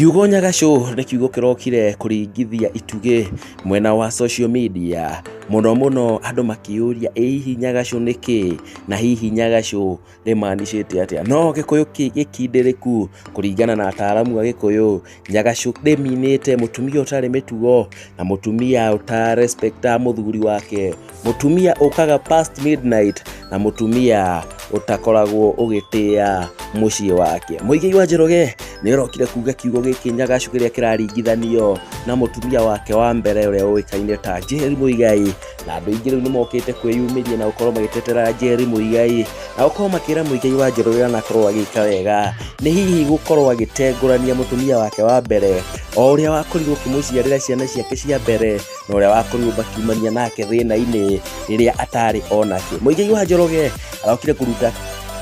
Kiugo Nyagacũ nĩ kiugo kĩrokire kũringithia itugĩ mwena wa social media, mũno mũno andũ makĩũria ĩ hihi Nyagacũ nĩ kĩĩ, na hihi Nyagacũ rĩmanicĩte atĩa. No Gĩkũyũ gĩkindĩrĩku kũringana na ataramu a Gĩkũyũ, Nyagacũ rĩminĩte mũtumia ũtarĩ mĩtugo na mũtumia ũta respect mũthuri wake, mũtumia ũkaga past midnight na mũtumia ũtakoragwo ũgĩtĩa mũciĩ wake. Mũigai wa Njoroge nĩ ũrokire kuga kiugo gĩkĩ Nyagacũ kĩrĩa kĩraringithanio na mũtumia wake wa mbere ũrĩa ũĩkaine ta Njeri Mũigai, na andũ aingĩ rĩu nĩ mokĩte kwĩyumĩria na gũkorwo magĩtetera Njeri Mũigai na gũkorwo makĩra Mũigai wa Njoroge anakorwo agĩka wega nĩ hihi gũkorwo agĩtengũrania mũtumia wake wa mbere o ũrĩa wakorirwo ũkĩmũciarĩra ciana ciake cia mbere na ũrĩa wakorirwo makiumania nake thĩna-inĩ rĩrĩa atarĩ onake. Mũigai wa Njoroge arokire kũruta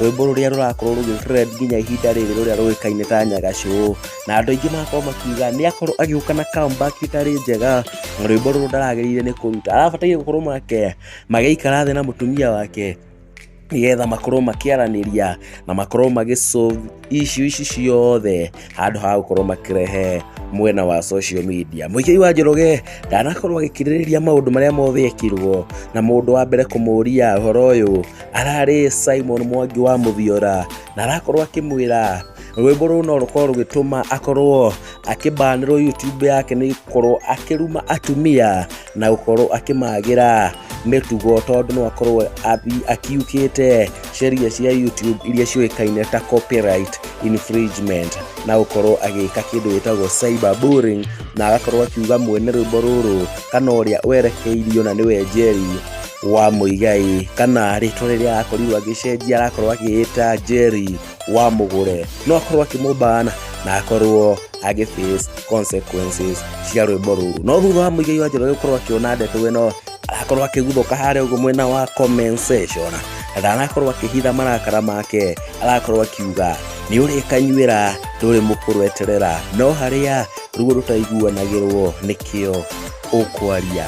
rwĩmbo rũrĩa rũrakorwo rũgĩ trend nginya ihinda rĩrĩ, rũrĩa rũĩkaine ta Nyagacũ, na andũ aingĩ magakorwo makiuga nĩ akorwo agĩũka na comeback ĩtarĩ njega na rwĩmbo rũrũ ndaragĩrĩire nĩ kũruta, arabataire gũkorwo make magĩikara thĩ na mũtumia wake nĩgetha makorwo makĩaranĩria na makorwo magĩ solve issue ici ciothe handũ ha gũkorwo makĩrehe mwena wa social media. Mũigai wa Njoroge ndanakorwo agĩkirĩrĩria maũndũ marĩa mothe ekirwo, na mũndũ wa mbere kũmũria ũhoro ũyũ ararĩ Simon Mwangi wa Mũthiora, na arakorwo akĩmwĩra rwĩmbo rũrũ no rũkorwo rũgĩtũma akorwo akĩbanĩrwo YouTube yake nĩ gũkorwo akĩruma atumia na gũkorwo akĩmagĩra mĩtugo, tondũ no akorwo akiukĩte sheria cia YouTube iria ciũĩkaine ta copyright infringement na gũkorwo agĩka kĩndũ gĩtagwo cyber bullying, na agakorwo akiuga mwene rwĩmbo rũrũ kana ũrĩa werekeirio na nĩwe Njeri wa Mũigai, kana rĩtwa rĩrĩa arakorirwo agĩcenjia arakorwo akĩĩta Njeri wa Mũgũre, no akorwo akĩmũbana na akorwo agĩ face consequences cia rwĩmbo rũrũ. No thutha wa Mũigai wa Njoroge gũkorwo akĩona ndeto ĩno, arakorwo akĩguthũka harĩa ũguo mwena wa comment section, na ndanakorwo akĩhitha marakara make, arakorwo akiuga nĩ ũrĩkanyuĩra ndũrĩ mũkũrũ eterera, no harĩa ruo rũtaiguanagĩrwo nĩkĩo ũkwaria.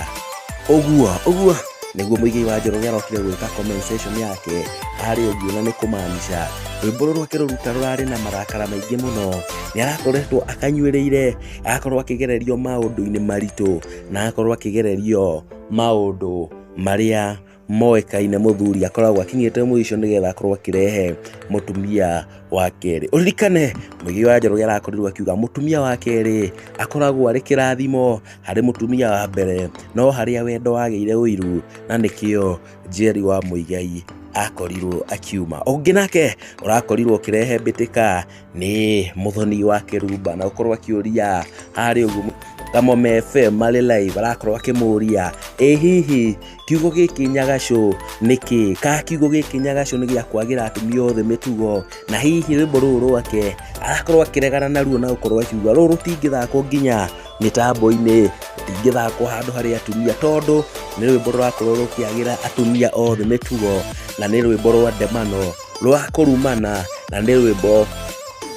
Ũguo ũguo nĩguo Mũigai wa Njoroge arokire gwĩka comment section yake harĩa ũguo, na nĩ kũmaanisha rwĩmbo rũrũ akĩrũruta rũrarĩ na marakara maingĩ mũno. Nĩ arakoretwo akanyuĩrĩire, agakorwo akĩgererio maũndũ-inĩ maritũ na agakorwo akĩgererio maũndũ marĩa moĩkaine mũthuri akoragwo akinyĩte mũico nĩgetha akorwo akĩrehe mũtumia wa kerĩ. Ũririkane Mũigai wa Njoroge arakorirwo akiuga mũtumia wa kerĩ akoragwo arĩ kĩrathimo harĩ mũtumia wa mbere, no harĩa wendo wagĩire ũiru, na nĩkĩo Njeri wa Mũigai akorirwo akiuma. Ũngĩ nake ũrakorirwo ũkĩrehe mbĩtĩka nĩ Mũthoni wa Kĩrumba, na gũkorwo akĩũria harĩa ũguo Kamome FM marĩ live, arakorwo akĩmũria ĩ hihi kiugo gĩkĩ Nyagacũ nĩkĩ, ka kiugo gĩkĩ Nyagacũ nĩ gĩa kwagĩra atumia othe mĩtugo, na hihi rwĩmbo rũrũ rwake arakorwo akĩregana naruo na gũkorwo akiuga rũrũ rũtingĩthakwo nginya mĩtambo-inĩ, rũtingĩthakwo handũ harĩ atumia, tondũ nĩ rwĩmbo rũrakorwo rũkĩagĩra atumia othe mĩtugo, na nĩ rwĩmbo rwa ndemano rwa kũrumana, na nĩ rwĩmbo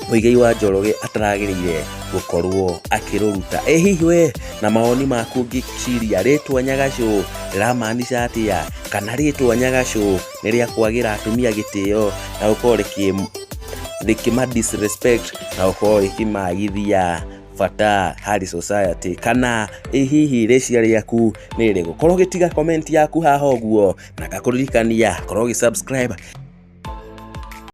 Mũigai wa Njoroge ataragĩrĩire gũkorwo akĩrũruta. Ĩ hihi we na mawoni maku ũngĩciria rĩtwa Nyagacũ rĩramaanisha atĩa, kana rĩtwa Nyagacũ nĩ rĩa kwagĩra atumia gĩtĩo na gũkorwo rĩkĩma disrespect na gũkorwo rĩkĩmagithia bata harĩ society, kana ĩ hihi rĩciria rĩaku nĩ rĩrĩkũ? Korwo ũgĩtiga comment yaku haha ũguo, na ngakũririkania korwo ũgĩ subscribe.